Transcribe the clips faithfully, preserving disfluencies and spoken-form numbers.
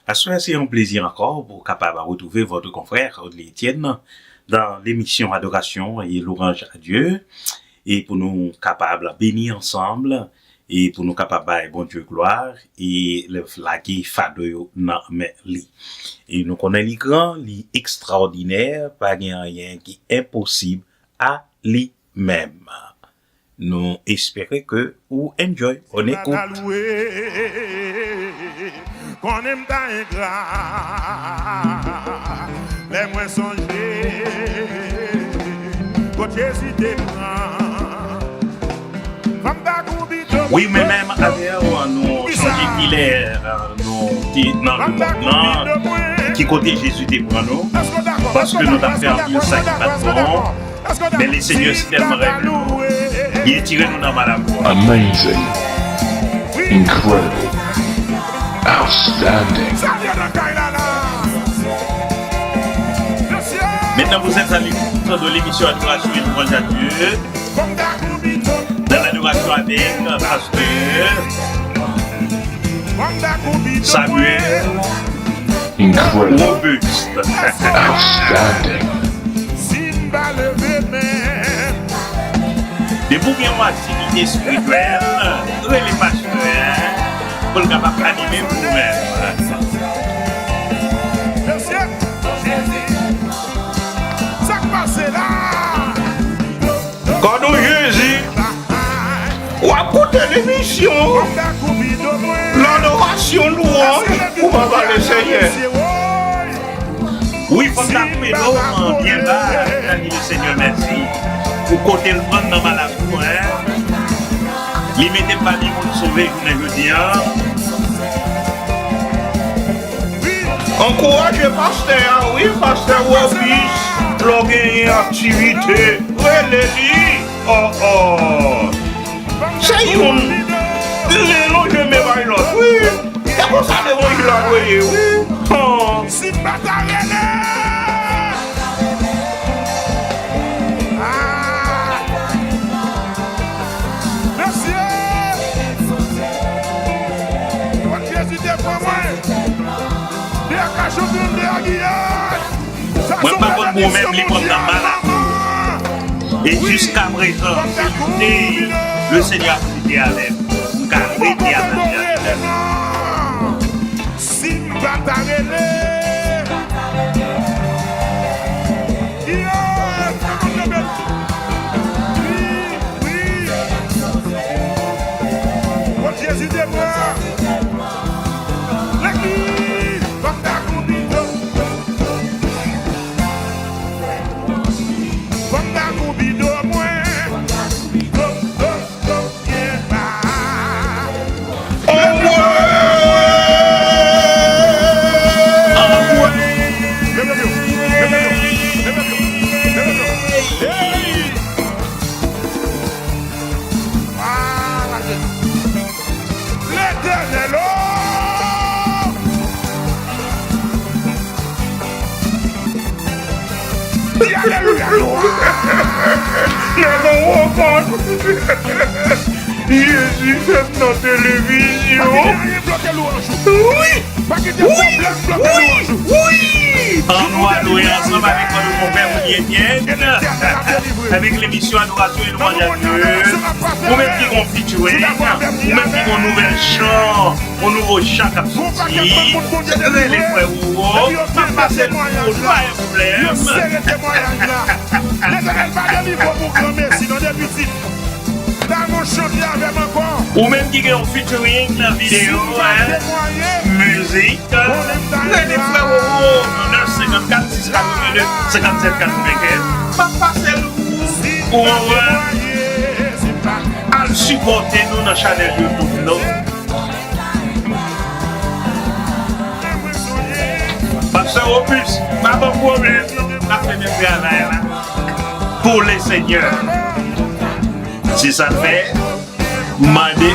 Aswè, se yon plezi ankò pou kapab retrouver votre confrère Audley Etienne dans l'émission Adoration et Louange à Dieu, e pou nou kapab beni ansanm, e pou nou kapab bay Bondye glwa, e lage fado yo nan men li. E nou konnen li gran, li ekstraòdinè, pa gen anyen ki enposib a li menm. Nou espere ke ou enjoy. Bonne écoute. Konnen m ta engra lè mwen sonje kot Jezi te pran. Wi, men menm avè w, nou sonje kilè, euh, nou te nan lemond lan, ki kote Jezi te pran nou, paske nou t ap fè anpil sa ki pa t bon. Men Lesenyè si tèlman renmen nou, li retire nou nan malamou. Amazing. Incredible. Outstanding. Maintenant, vous êtes à l'écoute de l'émission Adoration et Louange à Dieu, dans l'adoration avec Pasteur Samuel. Incredible. Robuste. Outstanding. Si m pa leve men. Depi w gen yon aktivite espirityèl, rele pastè a pou l kapab anime pou ou menm. Mesye, Jezi, sa k pase la? Kòd ou Jezi. W ap koute lemisyon ladorasyon, lwanj pou papa Lesenyè. Wi, fòk n ap pede w byen ba, n a di Lesenyè mèsi pou kote l pran n nan malamou, en. Li mete m pami moun sove jounen jodi a. Ankouraje pastè a, wi, pastè Wobis, lè w genyen aktivite, rele li. Oh, oh. Se youn li lonje men bay lòt, wi. Se konsa levanjil la dwe ye, wi. Oh. Si m pa ta rele. Ah! Mesye! Kot Jezi te pran mwen? De a Kachonvil, de a Giyàn. Mwen pa konn mwen menm, li pran m nan malamou. E jiskaprezan, se youn Lesenyè ap rete avè m. M ka rete avè l. Si m pa ta rele. Yo, wi, wi. Kot Jezi te pran. Legliz, fòk ta konbine. Fòk ta konbine mwen. Letènèl, oh! Di alelouya, glwa! Nèg an wòkòt! Jezi fè m nan televizyon! Pa kite anyen bloke lwanj ou! Wi! Pa kite pwoblèm bloke lwanj ou! Wi! Wi! An nou adore ansanm avèk nou konpè Willy Etienne, avèk lemisyon Adorasyon e Lwanj a Dye. Ou menm ki gon featuring, ou menm ki gon nouvèl chan, yon nouvo chan k ap soti, rele frè Roro, m ap pase l pou ou, pa gen pwoblèm. Yo sere temwayaj la. Letènèl va delivre w pou granmesi nan de pitit. Talman chante avè m ankò. Ou menm ki gen yon featuring nan videyo, en, mizik, rele frè Roro nan nèf senkannkat sis katrevenndez senkannsèt katrevenkenz. M ap pase l pou ou, en. Al sipòte nou nan chanèl YouTube nou. Pastè Opus, pa ban m pwoblèm, non, n ap fè menm travay la pou Lesenyè. Se sa l fè, mande,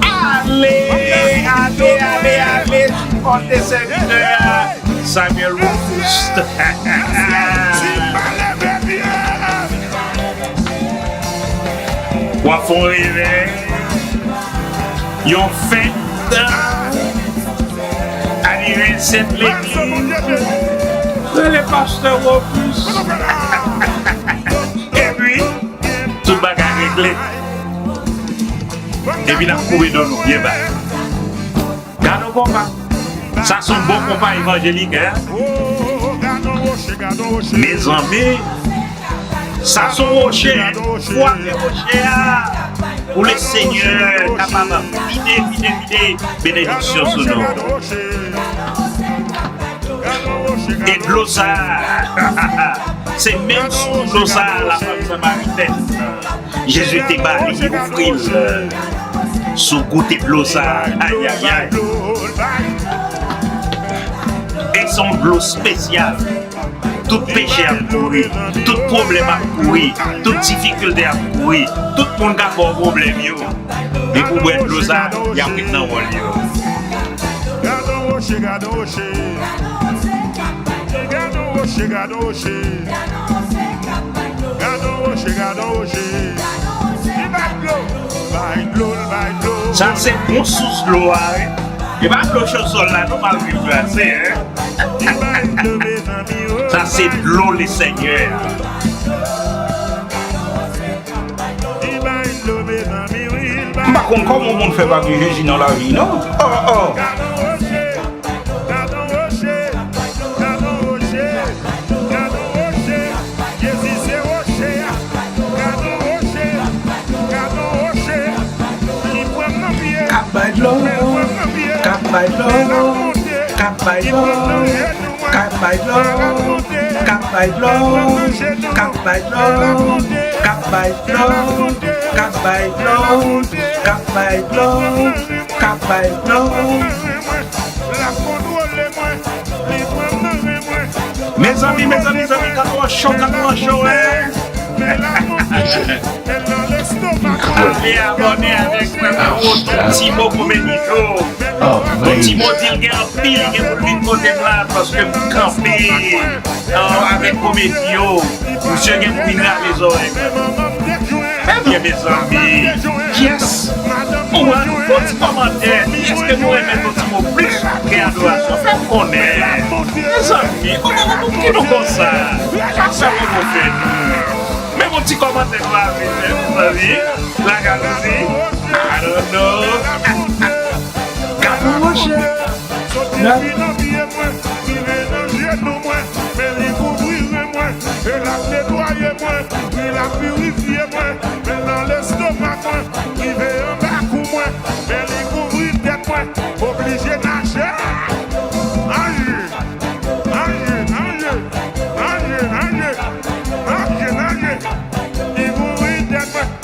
ale, ale, ale, ale, sipòte sèvitè a. Samuel Robuste. W ap fè yon revèy, yon fèt. Sèt legliz. Rele pastè Robus. Epi, tout bagay regle. Epi n ap koube do nou byen ba. Gade yon konpa. Sa se yon bon konpa evanjelik, hein? Mezanmi, sa se yon woche, hein? Fwape woche a pou Lesenyè kapab vide, vide, vide benediksyon sou nou. E dlo sa a, se menm sou dlo sa a, lafanm samaritèn, Jezi te ba li, ofri l sou goute dlo sa a. Ayayay. E se yon dlo espesyal. Tout peche ap kouri, tout pwoblèm ap kouri, tout difikilte ap kouri, tout moun k ap ba w pwoblèm yo. Depi w bwè dlo sa, y ap ret nan wòl yo. Gade yon woche, gade yon woche. Gade yon woche, gade yon woche. Gade yon woche, gade yon woche. Li bay dlo, bay dlo, li bay dlo. Sa se bon sous dlo a, wi. E pa dlo chosòl la, non, malgre l glase, hein. Li bay dlo, mezanmi, oh. Sa se dlo Lesenyè a. M pa konn kòman yon moun fè pa gen Jezi nan lavi, non. Oh, oh. K ap bay dlo, k ap bay dlo, k ap bay dlo. K ap bay dlo, k ap bay dlo, k ap bay dlo, k ap bay dlo, k ap bay dlo, k ap bay dlo, k ap bay dlo. Mezanmi, mezanmi, mezanmi, gade yon cho, gade yon cho, hein. Ale abòne avèk mwen pou Ton Timo Komedi Show. Ton Timo di l gen anpil, gen pou l vin kote m la, paske m kanpe, euh, avèk komedi yo. Misye gen pou vin rale zòrèy mwen. Ebyen, mezanmi, kiyès? Ou wè, fè yon ti kòmantè. Èske nou renmen Ton Timo plis ke adorasyon? Fè m konnen. Mezanmi, kòman nou ki nou konsa? Sa fè mwen fè nou. Men yon ti kòmantè nou ap fè, mezanmi. La jalouzi. I don't know. Gade yon woche. Soti nan pye mwen, rive nan jenou mwen, men li kouvri ren mwen, e l ap netwaye mwen, wi, l ap pirifye mwen, men nan lestoma mwen, rive anba kou mwen, men li kouvri tèt mwen, oblije naje. Anje, anje, anje, anje, anje, anje, anje, li kouvri tèt mwen.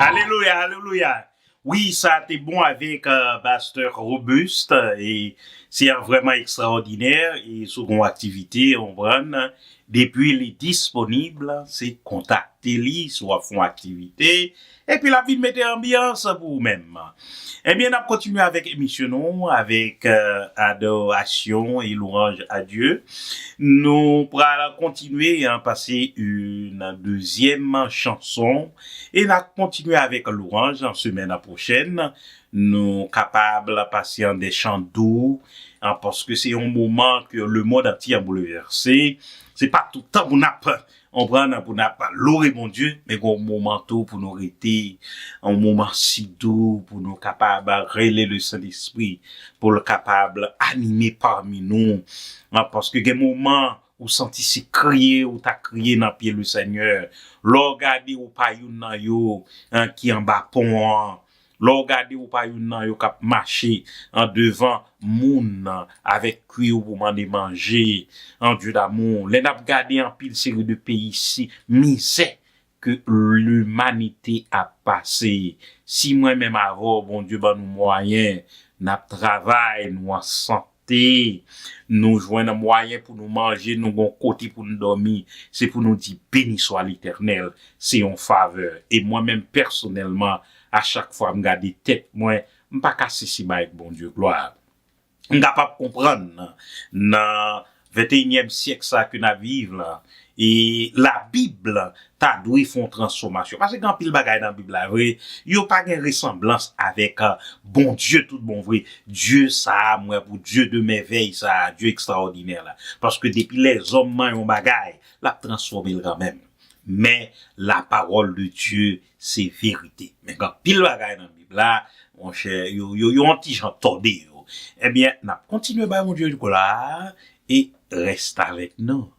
Alelouya, alelouya. Wi, sa te bon avèk, euh, pastè Robuste, e se vrèman ekstraòdinè, e si w gen yon aktivite, w konprann, depi li disponib, se kontakte li si w ap fè yon aktivite, epi l ap vin mete anbyans pou ou menm. Ebyen, n ap kontinye avèk emisyon nou, avèk, euh, adorasyon e louanj a Dye. Nou pral kontinye, hein, pase yon dezyèm chanson, e n ap kontinye avèk louanj an semèn pwochèn. Nou kapab pase an de chan dou, an, paske se yon moman ke lemonn antye an boulvèse. Se pa tout tan pou n ap, konprann, pou n ap lore Bondye, men gen yon moman tou pou nou rete, yon moman si dou pou nou kapab rele Lesentespri, pou l kapab anime pami nou. An, paske gen moman ou santi se kriye ou ta kriye nan pye Lesenyè. Lè w gade ou pa youn nan yo, an, ki anba pon an. Lè w gade ou pa youn nan yo k ap mache an devan moun avèk kwi w pou mande manje, an, Dye damou. Lè n ap gade anpil seri de peyi si mizè ke limanite ap pase. Si mwen menm avè w, Bondye ban nou mwayen, n ap travay, nou an sante, nou jwenn mwayen pou nou manje, nou gon kote pou nou dòmi, se pou nou di, Beni swa Letènèl, se yon favè. E mwen menm pèsonèlman, a chak fwa m gade tèt mwen, m pa ka sesi bay Bondye glwa. M kapab konprann nan venteyinyèm syèk sa ke n ap viv lan, e Labib ta dwe fè yon transfòmasyon. Paske gen anpil bagay nan Bib la, vre, yo pa gen resanblans avèk Bondye tout bon vre. Dye sa a, mwen pou Dye de mèvèy sa a, Dye ekstraòdinè la. Paske depi lèzòm manyen yon bagay, l ap transfòme l kanmenm. Men, la parole de Dieu, se verite. Men gen anpil bagay nan Bib la, monchè, yo, yo, yo yon ti jan tòde yo. Ebyen, n ap kontinye bay Bondye glwa e reste avec nous.